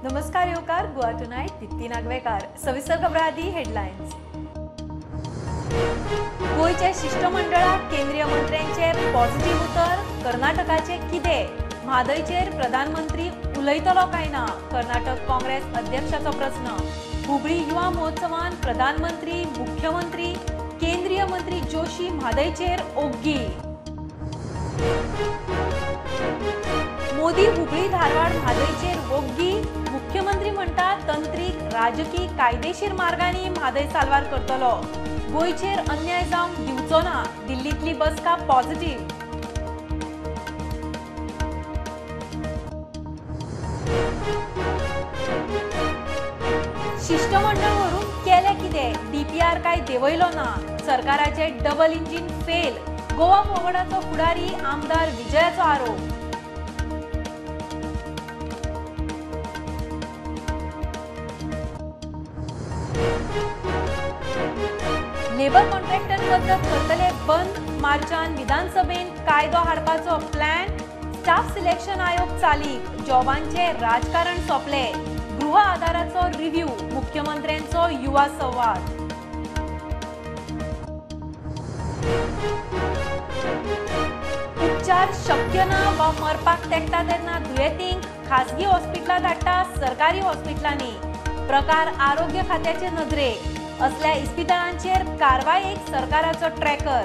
नमस्कार येवकार गोवा टुनायट दीप्ती नागवेकार. सविस्तर खबरां आदी हेडलायन्स. गोंयच्या शिश्टमंडळाक केंद्रीय मंत्र्यांचे पॉझिटिव्ह उतर, कर्नाटकाचे कितें? म्हादयचेर प्रधानमंत्री उलयतलो काय ना? कर्नाटक काँग्रेस अध्यक्षाचो प्रस्न. हुबळी युवा महोत्सवान प्रधानमंत्री, मुख्यमंत्री, केंद्रीय मंत्री जोशी म्हादयचेर ओग्गी. मोदी हुबळी धारवाड म्हादयचेर वोग्गी. मुख्यमंत्री म्हणटा तंत्रीक, राजकी, कायदेशीर मार्गांनी म्हादय साल्वार करतलो. गोंयचेर अन्याय जावंक दिवचो ना. दिल्लींतली बसका पॉझिटिव्ह. शिश्टमंडळ व्हरून केलें कितें? डीपीआर काय देंवयलो ना. सरकाराचे डबल इंजीन फेल. गोवा फॉरवर्डाचो फुडारी आमदार विजयाचो आरोप. लेबर कॉन्ट्रॅक्टर पद्दत करतले बंद. मार्चान विधानसभेन कायदो हाडपाचो प्लॅन. स्टाफ सिलेक्शन आयोग चालीक. जॉबांचे राजकारण सोंपले. गृह आधाराचो रिव्ह्यू. मुख्यमंत्र्यांचो युवा संवाद. उपचार शक्य ना वा मरपाक तेकता तेन्ना दुयेंतींक खाजगी हॉस्पिटलां धाडटा सरकारी हॉस्पिटलांनी. प्रकार आरोग्य खात्याचे नदरेक. असल्या इस्पितळांचेर कारवायेक सरकाराचो tracker.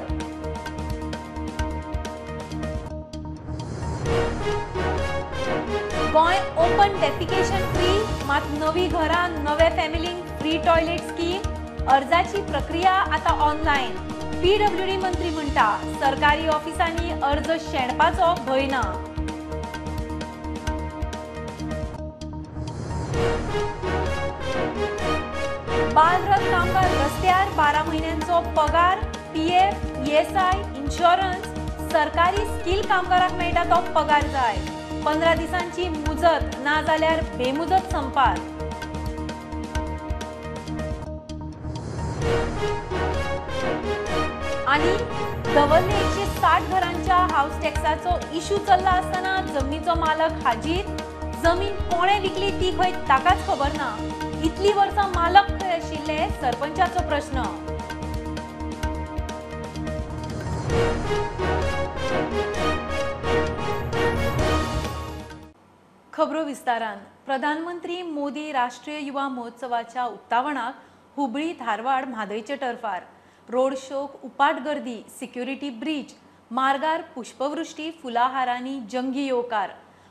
Goem open defecation free, मात नवी घरां नवे फॅमिलींक फ्री टॉयलेट स्कीम. अर्जाची प्रक्रिया आतां ऑनलायन. पीडब्ल्यूडी मंत्री म्हणटा सरकारी ऑफिसांनी अर्ज शेणपाचो भंय ना. बालरथ कामगार रस्त्यार. 12 म्हयन्यांचो पगार, पीएफ, ईएसआय, इन्शुरन्स. सरकारी स्किल कामगाराक मेळटा तो पगार जाय. 15 दिसांची मुजत, ना जाल्यार बेमुजत संपार. आनी दवर्ले 160 घरांच्या हावस टॅक्साचो इशू चल्ला आसतना जमनीचो मालक हाजीर. जमीन कोणें विकली ती खंय ताकाच खबर ना. इतली वर्सां मालक खंय आशिल्ले? सरपंचाचो प्रश्न. खबरो विस्तारान. प्रधानमंत्री मोदी राष्ट्रीय युवा महोत्सवाच्या उक्तावणाक हुबळी धारवाड म्हादयचे टर्फार रोड शोक उपाट गर्दी. Security breach. मार्गार पुष्पवृष्टी, फुलाहारांनी जंगी येवकार.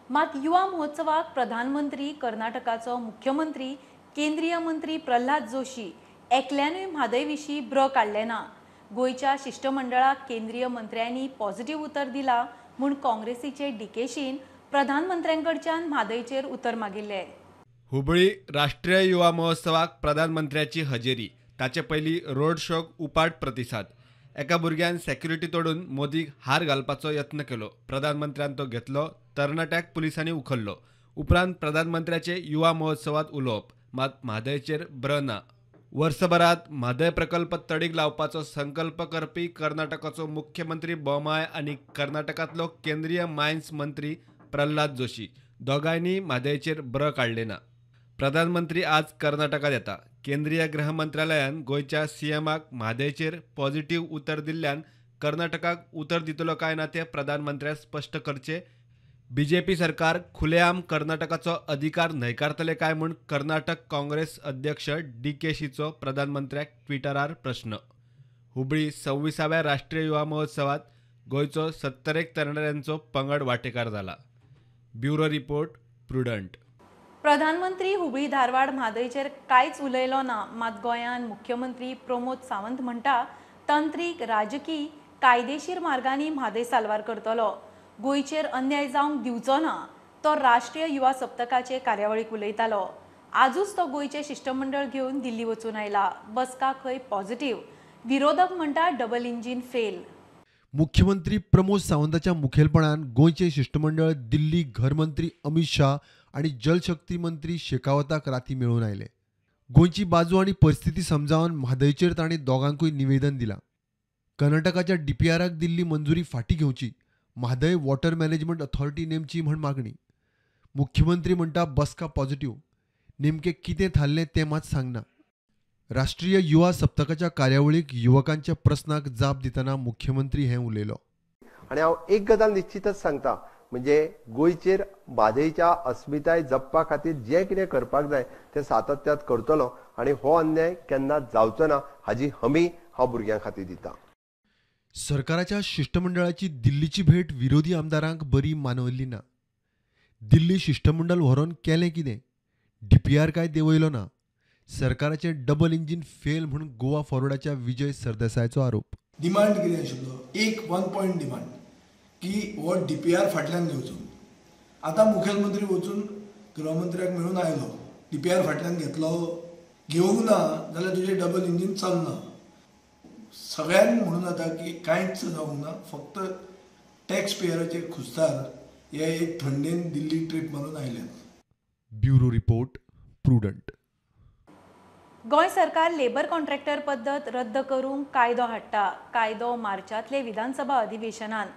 मात युवा महोत्सवाक प्रधानमंत्री, कर्नाटकाचो मुख्यमंत्री, केंद्रीय मंत्री प्रल्हाद जोशी एकल्यानूय म्हादय विशीं ब्र काडलें ना. गोंयच्या शिश्टमंडळाक केंद्रीय मंत्र्यांनी पॉझिटिव्ह उतर दिला म्हूण काँग्रेसीचे डीकेशीन प्रधानमंत्र्यांकडच्यान म्हादयचेर उतर मागिल्लें. हुबळी राष्ट्रीय युवा महोत्सवाक प्रधानमंत्र्याची हजेरी. ताचे पयलीं रोड शोक उपाट प्रतिसाद. एका भुरग्यान सेक्युरिटी तोडून मोदीक हार घालपाचो यत्न केलो. प्रधानमंत्र्यान तो घेतलो. तरणाट्याक पुलिसांनी उखल्लो. उपरांत प्रधानमंत्र्याचे युवा महोत्सवात उलोवप. मात म्हादयचेर ब्र ना. वर्सभरात म्हादय प्रकल्प तडीक लावपाचो संकल्प करपी कर्नाटकाचो मुख्यमंत्री बोमाय आनी कर्नाटकांतलो केंद्रीय मायन्स मंत्री प्रल्हाद जोशी दोगांयनी म्हादयचेर ब्र काडले ना. प्रधानमंत्री आज कर्नाटकात येता. केंद्रीय गृह मंत्रालयान गोंयच्या सीएमाक म्हादयचेर पॉझिटिव्ह उतर दिल्ल्यान कर्नाटकाक उतर दितलो काय ना तें प्रधानमंत्र्यान स्पश्ट करचें. बीजेपी सरकार खुलेआम कर्नाटकाचो अधिकार न्हयकारतले काय म्हूण कर्नाटक काँग्रेस अध्यक्ष डीकेशीचो प्रधानमंत्र्याक ट्विटरार प्रश्न. हुबळी 26व्या राष्ट्रीय युवा महोत्सवात गोंयचो 70 तरणाट्यांचो पंगड वांटेकार जाला. Bureau report, Prudent. प्रधानमंत्री हुबळी धारवाड म्हादयचेर कांयच उलयलो ना. मात गोंयान मुख्यमंत्री प्रमोद सावंत म्हणटा तंत्रीक, राजकी, कायदेशीर मार्गांनी म्हादय साल्वार करतलो. गोंयचेर अन्याय जावंक दिवचो ना. तो राष्ट्रीय युवा सप्तकाचे कार्यावळीक उलयतालो. आजूच तो गोंयचें शिश्टमंडळ घेवन दिल्ली वचून आयला. बसका खंय पॉझिटिव्ह. विरोधक म्हणटा डबल इंजीन फेल. मुख्यमंत्री प्रमोद सावंताच्या मुखेलपणान गोंयचें शिश्टमंडळ दिल्ली घरमंत्री अमित शाह आनी जलशक्ती मंत्री शेखावताक राती मेळून आयले. गोंयची बाजू आनी परिस्थिती समजावन म्हादयचेर तांणी दोगांकूय निवेदन दिलां. कर्नाटकाच्या डीपीआराक दिल्ली मंजुरी फाटीं घेवची, म्हादय वॉटर मॅनेजमेंट अथॉरिटी नेमची म्हण मागणी. मुख्यमंत्री म्हणटा बसका पॉझिटिव्ह. नेमकें कितें थारलें तें मात सांगना. राष्ट्रीय युवा सप्तकाच्या कार्यावळीक युवकांच्या प्रस्नाक जाप दितना मुख्यमंत्री हें उलयलो. आनी हांव एक गजाल निश्चितच सांगता, म्हणजे गोंयचेर म्हादयच्या अस्मिताय जपपा खातीर जें कितें करपाक जाय तें सातत्यात करतलो आनी हो अन्याय केन्ना जावचो ना हाजी हमी हांव भुरग्यां खातीर दिता. सरकाराच्या शिश्टमंडळाची दिल्लीची भेट विरोधी आमदारांक बरी मानवली ना. दिल्ली शिश्टमंडळ व्हरून केलें कितें? डीपीआर काय देंवयलो ना. सरकाराचें डबल इंजीन फेल म्हूण गोवा फॉरवर्डाच्या विजय सरदेसायाचो आरोप. डिमांड कितें आशिल्लो, एक वन पॉयंट डिमांड की हो डीपीआर फाटल्यान घेवचो. आतां मुखेलमंत्री वचून गृहमंत्र्याक मेळून आयलो, डीपीआर फाटल्यान घेतलो, घेवंक ना जाल्यार तुजें डबल इंजीन चलना. सगळ्यांक म्हणून जाता की कांयच जावंक ना, फक्त टॅक्स पेयराचे खुस्तार हे एक थंडेन दिल्ली ट्रीप मारून आयल्यात. Bureau report, Prudent. Goa सरकार लेबर कॉन्ट्रॅक्टर पद्दत रद्द करूंक कायदो हाडटा. कायदो मार्चांतले विधानसभा अधिवेशनान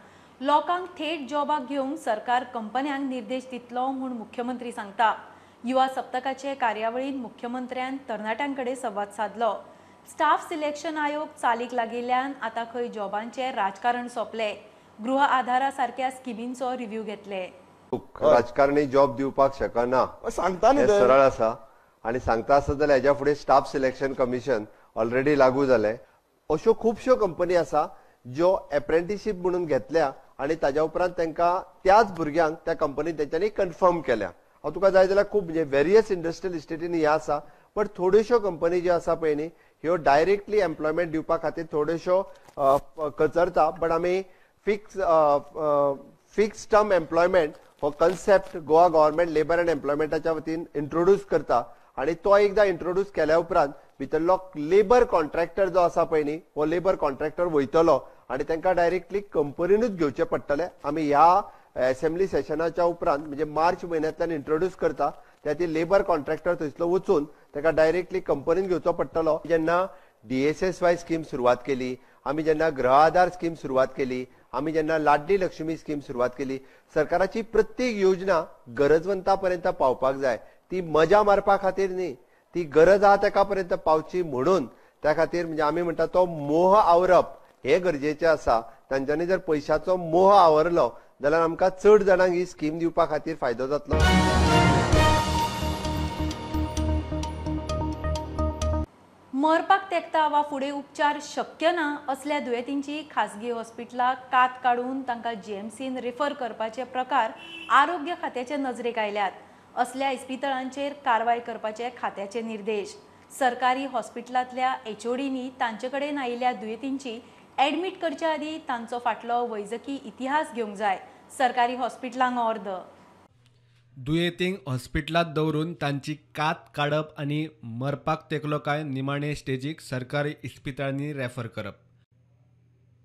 लोकांक थेट जॉबाक घेवंक सरकार कंपन्यांक निर्देश दितलो म्हूण मुख्यमंत्री सांगता. युवा सप्तकाचे कार्यावळींत मुख्यमंत्र्यान तरणाट्यां कडेन संवाद सादलो. स्टाफ सिलेक्शन आयोग चालीक लागिल्ल्यान आतां खंय जॉबांचें राजकारण सोंपलें. गृह आधारा सारक्या स्किमींचो रिव्ह्यू घेतले. राजकारणी जॉब दिवपाक शकना सांगता न्ही, सरळ आसा. आनी सांगता आसत जाल्यार हेज्या फुडें स्टाफ सिलेक्शन कमिशन ऑलरेडी लागू जालें. अश्यो खुबश्यो कंपनी आसा ज्यो एप्रेंटिशीप म्हणून घेतल्या आनी ताज्या उपरांत तांकां त्याच भुरग्यांक त्या कंपनीन तेंच्यांनी कन्फर्म केल्या. हांव तुका जाय जाल्यार खूब म्हणजे वेरियस इंडस्ट्रियल इस्टेटींनी ह्यो आसा, बट थोड्योश्यो कंपनी ज्यो आसा पळय न्ही ह्यो डायरेक्टली एम्प्लॉयमेंट दिवपा खातीर थोड्योश्यो कचरता. बट आमी फिक्स टर्म एम्प्लॉयमेंट हो concept Goa government labour and एम्प्लॉयमेंटाच्या वतीन इंट्रोड्यूस करता आनी तो एकदां इंट्रोड्यूस केल्या उपरांत भितरलो लेबर कॉन्ट्रॅक्टर जो आसा पळय न्ही हो लेबर कॉन्ट्रॅक्टर वयतलो आनी तांकां डायरेक्टली कंपनीनूच घेवचें पडटलें. आमी ह्या एसेंब्ली सेशनाच्या उपरांत म्हणजे मार्च म्हयन्यांतल्यान इंट्रोड्यूस करता, त्या ती लेबर कॉन्ट्रॅक्टर थंयसलो वचून ताका डायरेक्टली कंपनीन घेवचो पडटलो. जेन्ना DSSY scheme सुरवात केली, आमी जेन्ना गृह आधार स्कीम सुरवात केली, आमी जेन्ना लाडली लक्ष्मी स्कीम सुरवात केली, सरकाराची प्रत्येक योजना गरजवंता पर्यंत पावपाक जाय. ती मजा मारपा खातीर न्ही, ती गरज आहा ताका पर्यंत पावची म्हणून. त्या खातीर म्हणजे आमी म्हणटा तो मोह आवरप हे गरजेचें आसा. तांच्यांनी जर पयशाचो मोह आवरलो जाल्यार आमकां चड जाणांक ही स्कीम दिवपा खातीर फायदो जातलो. मरपाक तेकता वा फुडें उपचार शक्य ना असल्या दुयेंतींची खासगी हॉस्पिटलाक कात काडून तांकां जीएमसीन रेफर करपाचे प्रकार आरोग्य खात्याचे नजरेक आयल्यात. असल्या इस्पितळांचेर कारवाय करपाचे खात्याचे निर्देश. सरकारी हॉस्पिटलांतल्या एचओडींनी तांचे कडेन आयिल्ल्या दुयेंतींची ॲडमीट करच्या आदीं तांचो फाटलो वैजकी इतिहास घेवंक जाय. सरकारी हॉस्पिटलांक ऑर्द. दुयेंतींक हॉस्पिटलांत दवरून तांची कात काडप आनी मरपाक तेकलो काय निमाणे स्टेजीक सरकारी इस्पितळांनी रेफर करप.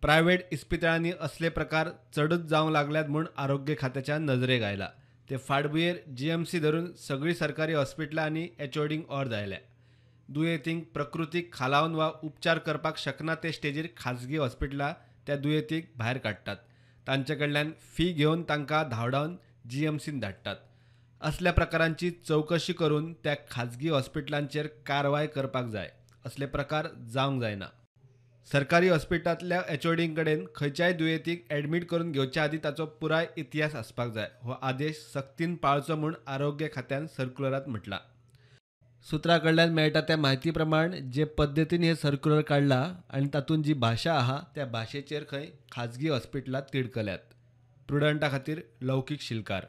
प्रायव्हेट इस्पितळांनी असले प्रकार चडूच जावंक लागल्यात म्हूण आरोग्य खात्याच्या नजरेक आयला. ते फाटभुंयेर जीएमसी धरून सगळीं सरकारी हॉस्पिटलां आनी एचओडींक ऑर्द आयल्या. दुयेंतींक प्रकृतीक खालावन वा उपचार करपाक शकना ते स्टेजीर खाजगी हॉस्पिटलां त्या दुयेंतीक भायर काडटात. तांचे कडल्यान फी घेवन तांकां धांवडावन जीएमसीन धाडटात. असल्या प्रकारांची चवकशी करून त्या खाजगी हॉस्पिटलांचेर कारवाय करपाक जाय. असले प्रकार जावंक जायना. सरकारी हॉस्पिटलांतल्या एचओडीं कडेन खंयच्याय दुयेंतीक ॲडमीट करून घेवच्या आदीं ताचो पुराय इतिहास आसपाक जाय. हो आदेश सक्तीन पाळचो म्हूण आरोग्य खात्यान सर्क्युलरांत म्हटलां. सुत्रा कडल्यान मेळटा त्या म्हायती प्रमाण जे पद्दतीन हें सर्क्युलर काडलां आनी तातूंत जी भाशा आहा त्या भाशेचेर खंय खाजगी हॉस्पिटलां तिडकल्यात. प्रुडंटा खातीर Laukik Shilkar.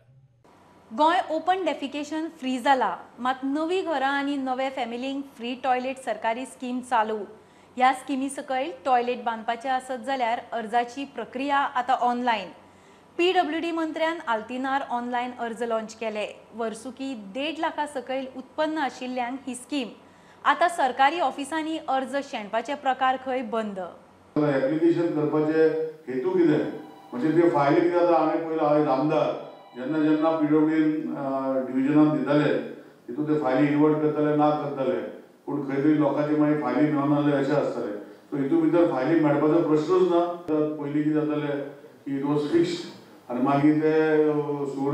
Goa open defecation free जाला, मात नवी घरां आनी नवे फॅमिलींक फ्री टॉयलेट सरकारी स्कीम चालू. ह्या स्किमी सकयल टॉयलेट बांदपाचें आसत जाल्यार अर्जाची प्रक्रिया आतां ऑनलायन. पीडब्ल्यूडी मंत्र्यान आल्तिनार ऑनलायन अर्ज लॉन्च केले. वर्सुकी 1.5 लाखा सकयल उत्पन्न आशिल्ल्यांक ही स्कीम. आतां सरकारी ऑफिसांनी अर्ज शेणपाचे प्रकार खंय बंद. एप्लिकेशन करपाचे हेतू कितें म्हणजे ते फायली कितें जाता, आमी पयलीं हांव आमदार जेन्ना जेन्ना पीडब्ल्यूडीन डिविजनान दिताले तितून ते फायली इन्वर्ट करताले ना करताले, पूण खंय तरी लोकांची मागीर फायली मेळना जाल्यार अशें आसतालें. सो हितून भितर फायली मेळपाचो प्रश्नूच ना. पयलीं कितें जातालें की it was fixed आनी मागीर ते सूर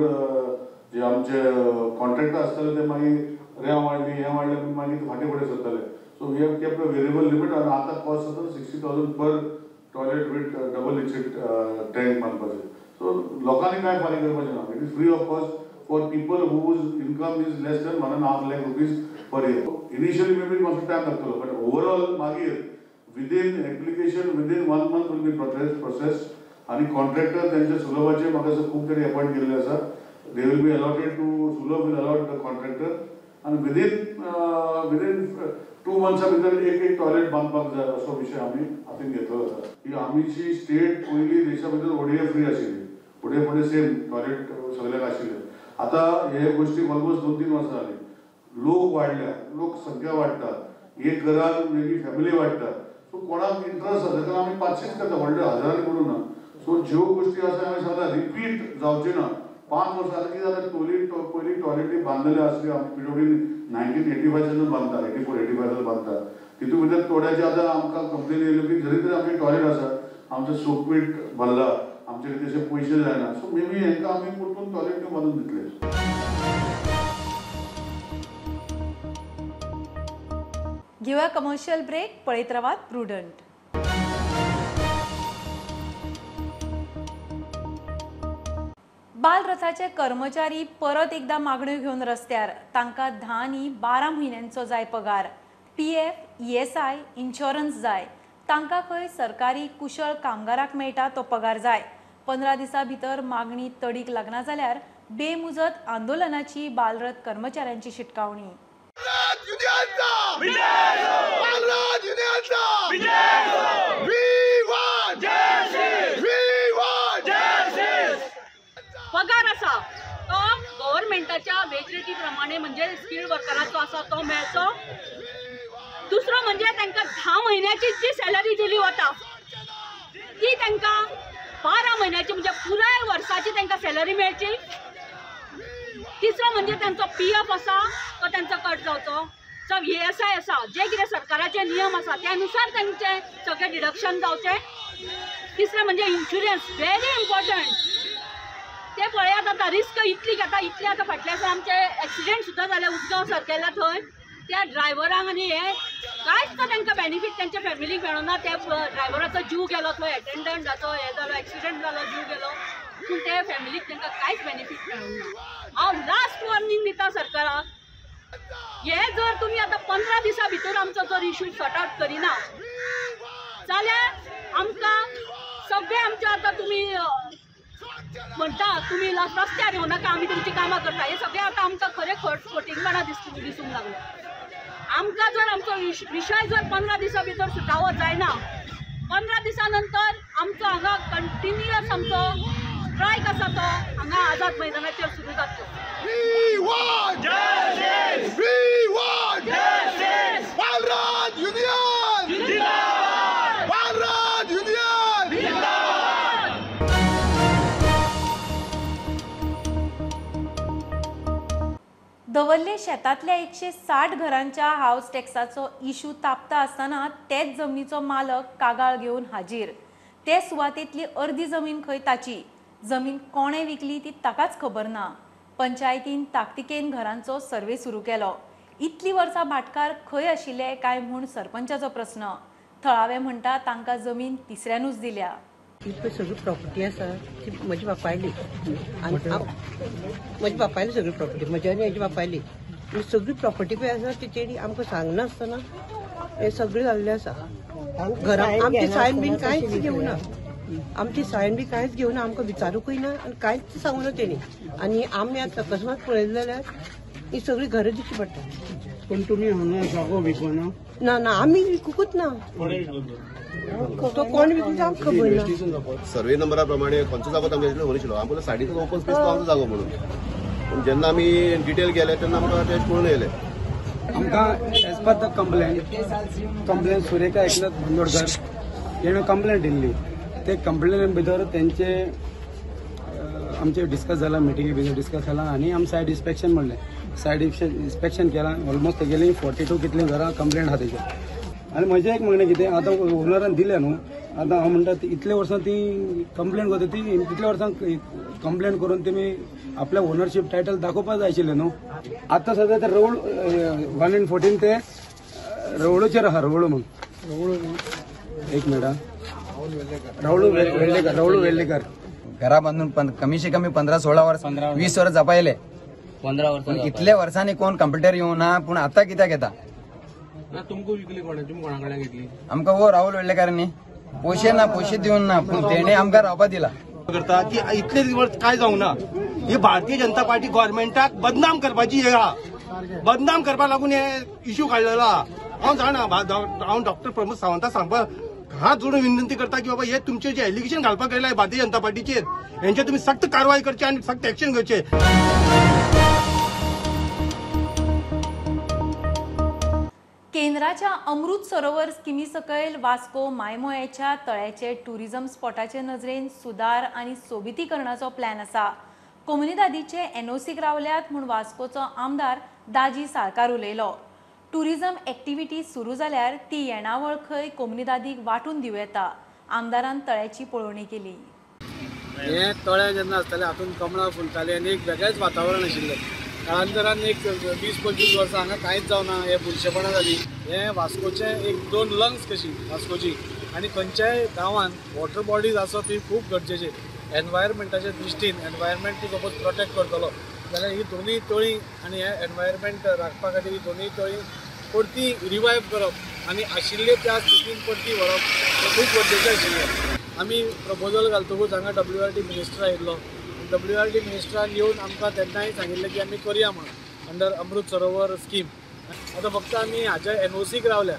जे आमचे कॉन्ट्रॅक्टर आसताले ते मागीर रेंव वाडली हें वाडलें मागीर फाटीं फुडें सरतले. So we have kept a variable limit आनी आतां कॉस्ट आसा 60,000 per toilet with double exit tank बांदपाचें. सो लोकांनी कांय फारीक करपाचें ना. It is free of cost for people whose income is less than 1.5 lakh rupees per year. Initially may be मातसो टायम लागतलो बट ओवरऑल मागीर within application within 1 month will be process आनी कॉन्ट्रॅक्टर तेंच्या सुलभाचे म्हाका दिसता खूब तरी अपॉयंट केल्ले आसा. They will be allotted to Sulabh will allot the contractor आनी विदीन 2 मंथ्सा भितर एक एक टॉयलेट बांदपाक जाय असो विशय आमी हातीन घेतलेलो आसा. ही आमची स्टेट पयलीं देशा भितर ओडीए फ्री आशिल्ली, ओडीए फुडें सेम टॉयलेट सगळ्याक आशिल्ले. आतां हे गोश्टीक ऑलमोस्ट 2-3 वर्सां जालीं. लोक वाडल्या, लोकसंख्या वाडटा, एक घरान मे बी फॅमिली वाडटा. सो कोणाक इंट्रस्ट आसा कारण आमी 500 करता, व्हडले हजारांनी करूं ना. सो ज्यो गोश्टी आसा आमी सांगता रिपीट जावचे ना. 5 वर्सां आतां कितें जाता, पयलीं टॉयलेटी बांदलेल्यो आसल्यो आमी पीडब्ल्यूडीन 1985 बांदता, 84-85 बांदता. तितून भितर थोड्याचे आतां आमकां कंप्लेन येयल्यो की जरी तरी आमचे टॉयलेट आसा आमचें सोकपीट भरला, आमचे तशे पयशे जायना. सो मे बी हेंकां आमी परतून टॉयलेट बांदून दितले. घेवया कमर्शियल ब्रेक. पळयत रावात प्रुडंट. बालरथाचे कर्मचारी परत एकदा मागण्यो घेवन रस्त्यार. तांकां 10 आनी 12 म्हयन्यांचो जाय पगार, पीएफ, ईएसआय, इन्शुरन्स जाय. तांकां खंय सरकारी कुशळ कामगाराक मेळटा तो पगार जाय. 15 दिसां भितर मागणी तडीक लागना जाल्यार बेमुजत आंदोलनाची बालरथ कर्मचाऱ्यांची शिटकावणी. पगार आसा तो गव्हर्मेंटाच्या वेज रेटी प्रमाणे म्हणजे स्किल्ड वर्कराचो आसा तो मेळचो. दुसरो म्हणजे तांकां 10 म्हयन्याची जी सॅलरी दिली वता ती तांकां 12 म्हयन्याची म्हणजे पुराय वर्साची तांकां सॅलरी मेळची. तिसरो म्हणजे तांचो पी एफ आसा तो तांचो कट जावचो. सब ई एस I आसा, जे कितें सरकाराचे नियम आसा त्या नुसार तांचे सगळें डिडक्शन जावचें. तिसरें म्हणजे इन्शुरन्स व्हेरी इम्पॉर्टंट. ते पळयात आतां रिस्क इतली घेता, इतले आतां फाटल्या दिसा आमचे एक्सिडेंट सुद्दां जाले उदगांव सर्कला थंय त्या ड्रायव्हरांक आनी हे कांयच तांकां बेनिफीट तांच्या फॅमिलीक मेळना. त्या ड्रायव्हराचो जीव गेलो थंय, एटेंडंटाचो हे जालो, एक्सिडेंट जालो, जीव गेलो, पूण ते फॅमिलीक तांकां कांयच बेनिफीट मेळना. हांव लास्ट वॉर्निंग दिता सरकाराक, हे जर तुमी आतां 15 दिसां भितर आमचो जर इशू सॉर्ट आवट करिना जाल्यार आमकां सगळें आमचें आतां तुमी म्हणटा तुमी रस्त्यार येवं नाका, आमी तुमची कामां करता, हे सगळें आतां आमकां खरें फटींगपणां दिसूंक लागलें. आमकां जर आमचो विशय जर 15 दिसां भितर सुटावो जायना, 15 दिसां नंतर आमचो हांगा कंटिन्युअस आमचो स्ट्रायक आसा तो हांगा आझाद मैदानाचेर सुरू जातलो. दवर्ले शेतांतल्या 160 घरांच्या हावस टॅक्साचो इशू तापता आसतना तेच जमनीचो मालक कागाळ घेवन हाजीर. ते सुवातेंतली अर्दी जमीन खंय ताची, जमीन कोणें विकली ती ताकाच खबर ना. पंचायतीन ताकतिकेन घरांचो सर्वे सुरू केलो. इतली वर्सां भाटकार खंय आशिल्ले काय म्हूण सरपंचाचो प्रस्न. थळावे म्हणटा तांकां जमीन तिसऱ्यानूच दिल्या. ही पळय सगळी प्रॉपर्टी आसा ती म्हज्या बापायली, आनी म्हज्या बापायली सगळी प्रॉपर्टी म्हज्या आनी हेज्या बापायली सगळी प्रॉपर्टी पळय आसा ती तेणी आमकां सांगनासतना हें सगळें जाल्लें आसा. घरां आमची सायन बीन कांयच घेवना, आमची सायन बी कांयच घेवना, आमकां विचारूंकय ना आनी कांयच सांगूना तेणी. आनी आमी आतां अकस्मात पळयलें जाल्यार ही सगळी घरां दिसची पडटा. पूण तुमी हांगा जागो विकना? ना ना, आमी विकूच ना, तो कोण विकूच आमकां खबर ना. सर्वे नंबरा प्रमाणे खंयचो जागो तांकां खबर आशिल्लो, आमकां सायडीचो ओपन स्पेस तो आमचो जागो म्हणून. पूण जेन्ना आमी डिटेल गेले तेन्ना आमकां तें कळून येयलें. आमकां as per the complain Surekha Eknath Bandodkar हेणें कंप्लेन दिल्ली. ते कंप्लेन भितर तेंचे आमचे डिस्कस जाला, मिटिंगे भितर डिस्कस जाला आनी आमी सायड इन्स्पेक्शन म्हणलें. सायड इन्स्पेक्शन केलां, ऑलमोस्ट तेगेली 42 कितलीं घरां कंप्लेन आहा तेजेर. आनी म्हजें एक म्हणणें कितें, आतां ओनरान दिलें न्हू, आतां हांव म्हणटा इतले वर्सां ती कंप्लेन करता, ती इतल्या वर्सां कंप्लेन करून तेमी आपल्या ओनरशीप टायटल दाखोवपाक जाय आशिल्लें न्हू. आतां सद्या ते रवळ 1 and 14 ते रवळूचेर आहा. रवळू म्हूण एक मिनट, रवळू वेर्लेकर, रवळू वेर्लेकर घरा बांदून कमीशे कमी 15-16 वर्स 20 वर्स जापायले, 15 वर्स इतले वर्सांनी कोण कंप्युटर येवना. पूण आतां कित्याक येता? तुमकां विकली कोणा, तुमी कोणा कडल्यान घेतली? आमकां हो राहुल वेर्लेकारांनी पयशे ना, पयशे दिवन ना, पूण तेणे आमकां रावपा दिला. करता की इतले दिवस काय जावंक ना, ही भारतीय जनता पार्टी गव्हर्मेंटाक बदनाम करपाची हे आहा, बदनाम करपाक लागून हे इश्यू काडलेलो आहा. हांव जाणा, हांव डॉक्टर प्रमोद सावंता सांगपाक हात जोडून विनंती करता की बाबा हे तुमचे जे एलिगेशन घालपाक गेले भारतीय जनता पार्टीचेर, हेंचे तुमी सक्त कारवाय करची आनी सक्त एक्शन घेवचे. केंद्राच्या अमृत सरोवर स्किमी सकयल वास्को मायमोयाच्या तळ्याचे टुरिझम स्पॉटाचे नजरेन सुदार आनी सोबितीकरणाचो प्लॅन आसा. कोमुनिदादीचे एनओसीक रावल्यात म्हूण वास्कोचो आमदार दाजी साळकार उलयलो. टुरिझम एक्टिविटी सुरू जाल्यार ती येणावळ खंय कोमुनिदादीक वांटून दिवं येता. आमदारान तळ्याची पळोवणी केली. हे तळें जेन्ना आसतालें हातूंत कमळां फुलतालीं आनी एक वेगळेंच वातावरण आशिल्लें. काळांतरान एक 20-25 वर्सां हांगा कांयच जावना, हे बुरशेपणां जालीं. हें वास्कोचें एक 2 लंग्स कशी वास्कोची, आनी खंयच्याय गांवांत वॉटर बॉडीज आसप ही खूब गरजेची. एनवायरमेंटाच्या दृश्टीन एनवायरमेंट तूं सपोज प्रोटेक्ट करतलो जाल्यार ही दोनूय तळीं आनी हे एनवायरमेंट राखपा खातीर ही दोनूय तळीं परती रिवायव करप आनी आशिल्ले त्या स्थितीन परती व्हरप हें खूब गरजेचें आशिल्लें. आमी प्रपोजल घालतकूच हांगा WRT minister आयिल्लो. WRT मिनिस्टरान येवन आमकां तेन्नाय सांगिल्लें की आमी करया म्हणून अंडर अमृत सरोवर स्कीम. आतां फक्त आमी हाच्या एनओसीक रावल्या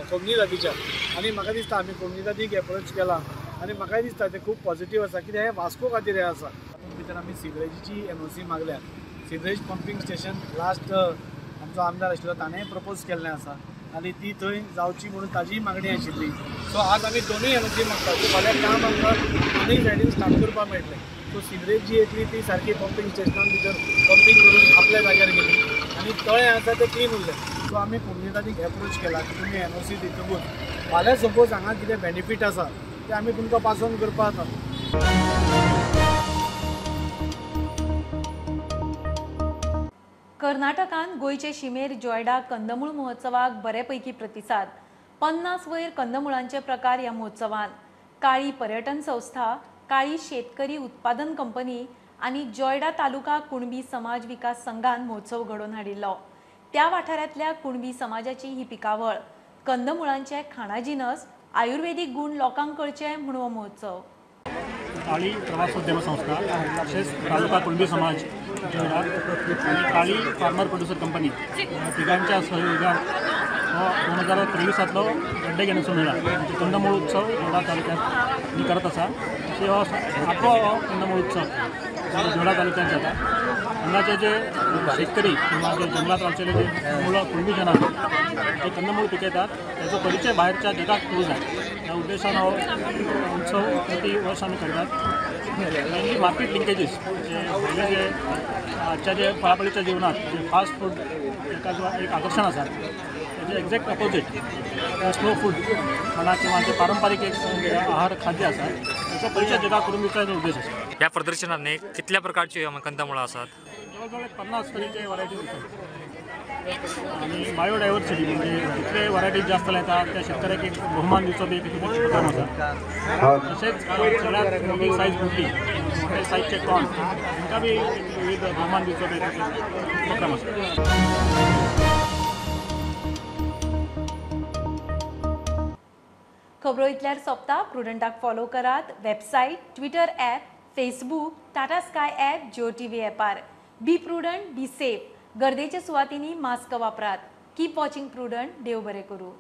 कोमुनिदादीच्या, आनी म्हाका दिसता आमी कोमुनिदादीक एप्रोच केला आनी म्हाकाय दिसता तें खूब पॉझिटीव आसा. कित्याक हें वास्को खातीर हें आसा. तातूंत भितर आमी सिवरेजीची एनओसी मागल्या. सिवरेज पंपींग स्टेशन लास्ट आमचो आमदार आशिल्लो ताणें प्रपोज केल्लें आसा आनी ती थंय जावची म्हणून ताजीय मागणी आशिल्ली. सो आज आमी दोनूय एनओसी मागता. सो फाल्यां काम आमकां दोनूय सायडीन स्टार्ट करपाक मेळटलें. सो सिवरेज जी येतली ती सारकी पंपींग स्टेशनान भितर पंपींग करून आपल्या जाग्यार गेली आनी तळें आसा तें क्लीन उरलें. सो आमी कोमुनिदादीक एप्रोच केला की तुमी एनओसी दितकूच फाल्यां सपोज हांगा कितें बेनिफीट आसा तें आमी तुमकां पास ऑन करपाक जाता. कर्नाटकान गोंयचे शिमेर जोयडा कंदमूळ महोत्सवाक बरेपैकी प्रतिसाद. 50 वयर कंदमुळांचे प्रकार ह्या महोत्सवान. काळी पर्यटन संस्था, काळी शेतकरी उत्पादन कंपनी आनी जोयडा तालुका कुणबी समाज विकास संघान महोत्सव घडोवन हाडिल्लो. त्या वाठारांतल्या कुणबी समाजाची ही पिकावळ. कंदमुळांचे खाणा जिनस, आयुर्वेदीक गुण लोकांक कळचे म्हूण हो महोत्सव. काळी प्रवासोद्यम संस्था तशेंच तालुका कुणबी समाज जोयडा आनी काळी फार्मर प्रोड्युसर कंपनी तिगांच्या सहयोगान हो 2023 गड्डे घेण्याचो मेळा म्हणजे कंदमूळ उत्सव जोयडा तालुक्यात आमी करत आसा. तशें हो 8वो हो कंदमूळ उत्सव जोयडा तालुक्यात जाता. हांगाचे जे शेतकरी किंवा जे जंगलात रावचेले जे मुळां कुणबी जन आसात जे कंदमूळ पिकयतात त्याचो परिचय भायरच्या जगाक करूं जाय ह्या उद्देशान हो उत्सव प्रति वर्ष आमी करतात. मेनली मार्केट लिंकेजीस जे पयले जे आजच्या जे फळाफळीच्या जीवनात जे फास्ट फूड एका जो एक आकर्शण आसा त्याचे एक्झॅक्ट अपोजीट स्लो फूड म्हणा किंवा जे पारंपरिक एक आहार खाद्य आसा त्याचो परिचय जगाक करून दिवचा उद्देश आसा. ह्या प्रदर्शनांनी कितल्या प्रकारची कंदमुळां आसात? जवळ जवळ 50 तरेचे व्हरायटीज आसात आनी बायोडायवर्सिटी म्हणजे जितले व्हरायटीज जास्त येतात त्या शेतकऱ्याक एक बहुमान दिवचो बी एक उपक्रम आसा. तशेंच सगळ्यात मोठी सायज मोठी मोठे सायजचे कॉर्न तांकां बी विविध बहुमान दिवचो बी एक उपक्रम आसा. खबरो इतल्यार सोंपता. प्रुडंटाक फॉलो करात website, Twitter app, Facebook, Tata Sky app, Jio TV ॲपार. Be prudent, be safe. गर्देच्या सुवातींनी मास्क वापरात. Keep watching Prudent. देव बरें करूं.